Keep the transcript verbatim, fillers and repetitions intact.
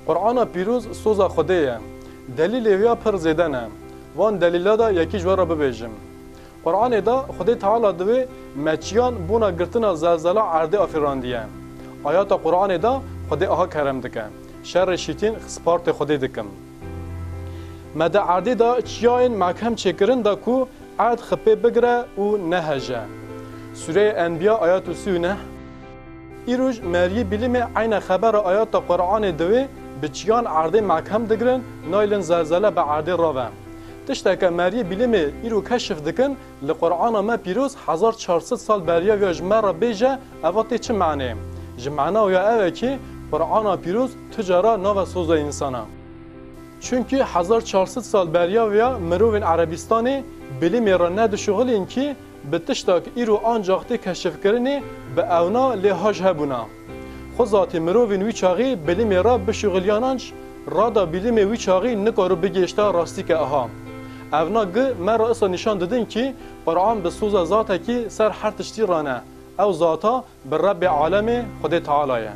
Qur'ana Pîroz soza Xwedê ye. Delîlê wî ya pir zêde ne. Van delîla de yekî ji we re bibêjim. Qur'anê de Xwedê Teala divê me çiyan bona girtina zelzela erdê afîrandiye. Ayata Qur'anê de Xwedê aha kerem dike. Şerê şîtîn xispartê Xwedê dikim. Me di erdê de çiyayên mehkem çêkirin da ku erd xipê bigire û neheje. Sûreya Enbiya ayet û sî û neh. Îroj meriyê bîlimê eyne xebera ayeta Qur'anê divê bi çiyan erdê mehkem digirin, naylin zelzele bi erdê rave. Tişteke meriyê bîlimê îro keşif dikin, li Qur'ana me pîroz hezar çar sed sal beriya viya ji me re bêje, eva tê çi manê? Ji mana wî ya ev e ki Qur'ana pîroz tu cara nave soza însana. Çunkî hezar çar sed sal beriya viya mirovên Erebistanê bilimê re nedişuxilîn ki bi tiştak îro ancax tê keşifkirinê bi ewna lê haj hebûna. Xwezatê mirovên wî çaxî bilimê re bişuxiliyanac, rada bilimê wî çaxî nikaro bigihişta rastîke aha. Evna gi me re isa nîşan didin ki Qur'an bi soza zatekî ser her tiştî re ne. Ew zata bi Rebbê alemê Xwedê Teala ye.